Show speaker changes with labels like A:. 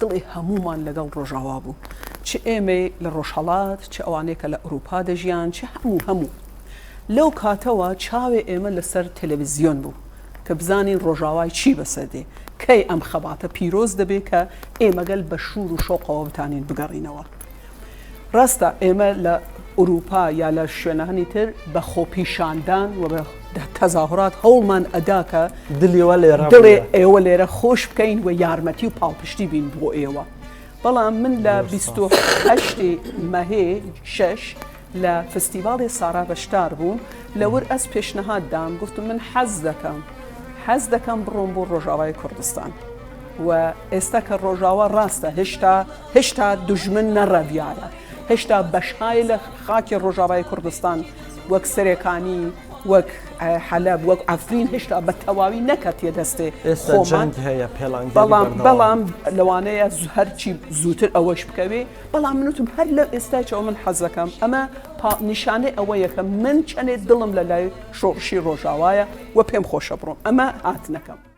A: دڵی هەموومان لەگەڵ ڕۆژاوا بوو، چ ئێمەی لە ڕۆژهەڵات، چ ئەوانەی کە لە ئورووپا دەژیان، چ هەموو هەموو. لەو کاتەوە چاوێ ئێمە لەسەر تەلەڤیزیۆن بوو کە بزانین ڕۆژاوای چی بەسەر دێ، کەی ئەم خەباتە پیرۆز دەبێ کە ئێمە گەل بە شوور و شەوقەوە بتانین بگەڕینەوە. ڕاستە ئێمە لە ئورووپا یا لە شوێنانی تر بە خۆپیشاندان و بە تەزاهورات هەوڵمان ئەدا کە
B: دڵیوە لێرە
A: دڵێ ئێوە لێرە خۆش بکەین و یارمەتی و پاڵپشتی بین بۆ ئێوە. بەڵام من لە 28 مەهێ شەش لە فستیڤاڵێ سارا بەشدار بووم لەور ئەس پێشنهاد دام گفتم من حەز دەکەم حەز دەکەم بڕۆم بۆ ڕۆژاوای کوردستان و ئێستا کە ڕۆژاوا ڕاستە هێشتا هێشتا دوژمن نەڕەویایە، هێشتا بەشهای لە خاکی ڕۆژاوای کوردستان وەک سەرێکانی، وەک حەلەب، وەک عەفرین هێشتا بە تەواوی نەکەتیە دەستێ
B: ئێستا
A: خۆمان.
B: جەنگ هەیە پێڵانگێری
A: بەڵام
B: بەردەوامە.
A: بەڵام لەوانەیە هەرچی زووتر ئەوەش بکەوێ، بەڵام من وتم هەر لە ئێستایشەوە من حەز دەکەم ئەمە پا نیشانەی ئەوەیە کە من چەنێ دڵم لە لای شۆڕشی ڕۆژاوایە و پێم خۆشە بڕۆم ئەمە هاتنەکەم.